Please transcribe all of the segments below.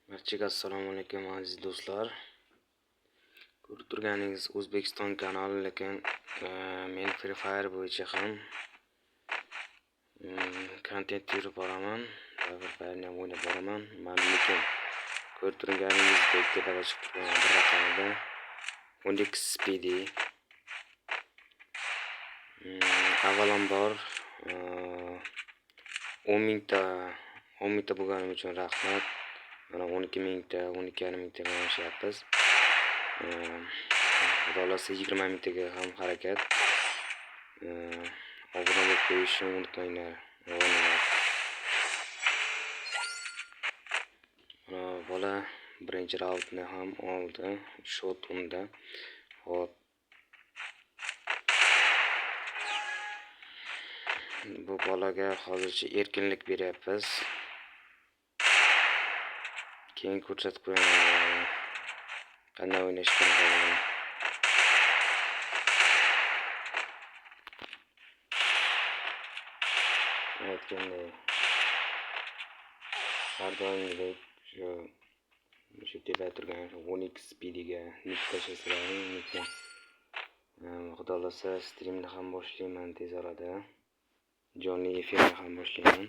Barchaga assalomu alaykum aziz do'stlar. Ko'rib turganingiz O'zbekiston kanali, lekin men Free Fire bo'yicha ham kontent yurib boraman. Free Fire'ni ham o'ynab boraman. Men lekin ko'rib turganingizdek tepada chiqib turgan bir raqamida 12 Speedy. Avvalambor 10 mingta bo'lganim uchun rahmat. Mana 12 mingta, 12,5 mingtaga yoshyapmiz. Xudo xohlasa 20 mingtaga ham harakat. Obuna bo'lib qo'yishni unutmanglar. Mana bola birinchi raundni ham oldi. Shot unda. Hop. Bu bolaga hozircha erkinlik beryapmiz. Keyin ko'rsatib qo'yaman. Qanday o'ynash kerakligini. Aytganday, har doimgidek shu tepada turgan 12 Speedyga nik tashlasalaring, nikni. Xudo xohlasa streamni ham boshlayman tez orada. Jonli efirni ham boshlayman.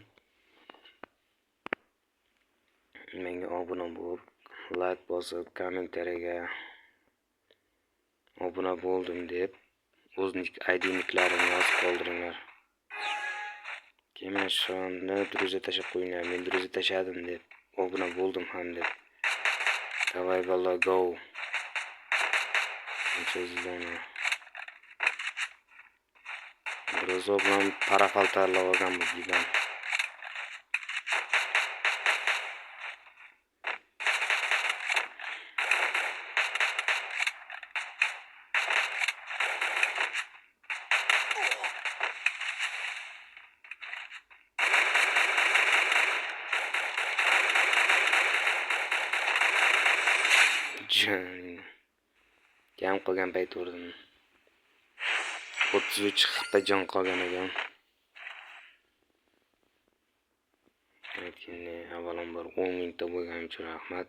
Menga obuna bo'lib, like bosib, kommentariyaga obuna bo'ldim deb o'z ID niklarini yozib qoldiringlar. Keyin mana shuni druza tashlab qo'yinglar. Men druza tashladim deb, obuna bo'ldim ham deb. Давай balla go. Druza bilan parafal tayyorlab olgan bu gigan. Kam qolgan payt urdim. 33 xp jon qolgan ekan. Aytgandek, avvalambor 10 mingta bo'lganim uchun rahmat.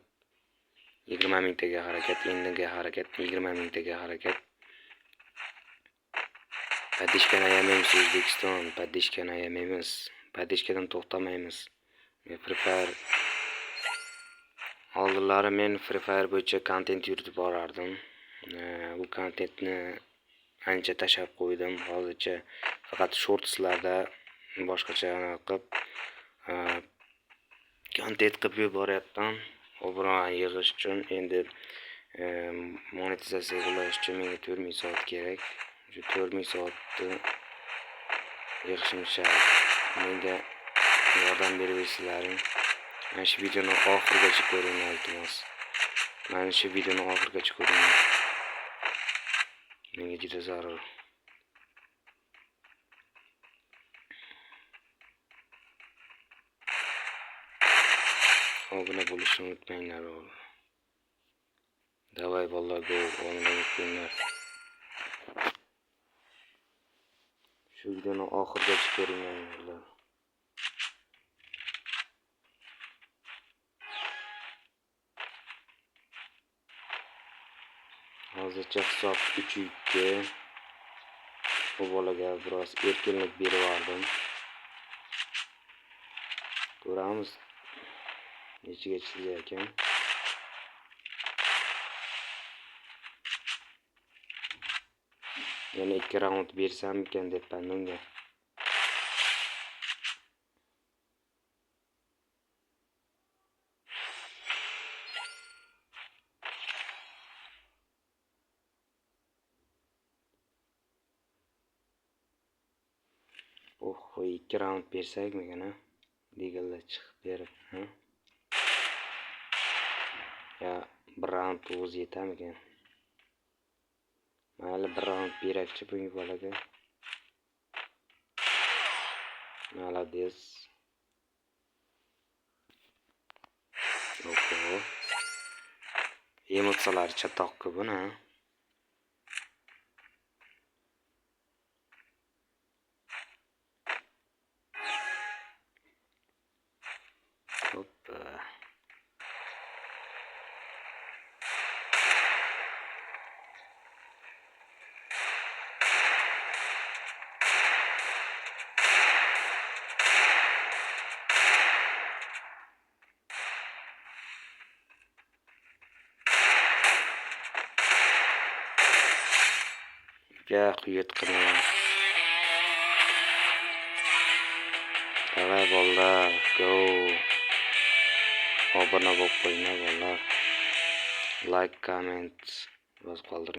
20 mingtaga harakat, endiga harakat, 20 mingtaga harakat. Podishkani ayamaymiz O'zbekiston, podishkani ayamaymiz. Podishkadan to'xtamaymiz. Free Fire oldinlari men Free Fire bo'yicha kontent yuritib borardim. Bu kontentni ancha tashlab qo'ydim. Hozircha faqat shortslarda boshqacha qilib kontent qilib yuboryapman. Obuna yig'ish uchun endi monetizatsiyaga ulash uchun menga 4000 soat kerak. Shu 4000 soatni yig'ishim shart. Menga yordam berib. Mana shu videoni oxirigacha ko'ringlar, iltimos. Mana shu videoni oxirigacha ko'ringlar. Menga juda zarur. Obuna bo'lishni unutmanglar. Давай bolalar go, obuna bo'lib qo'yinglar. Shu videoni oxirigacha ko'ringlar. Hozircha hisob 3-2. Bu bolaga biroz erkinlik berib yubordim. Ko'ramiz nechiga chizar ekan. Yana 2 raund bersammikan debman unga. Oh, 2 raund bersakmikan, ha? Deganlar chiqib berib, ha? Ya bir raund o'zi yetamikan? Mayli, bir raund berakchi bu bolaga. Молодец. Oho. Emotsiyalar chatoq-ku buni. Hoppa. Uka, quyet qilma. Давай, bolalar, go. Obuna bo'lib qo'yinglar, bolalar. Like, comment bosib qoldiring.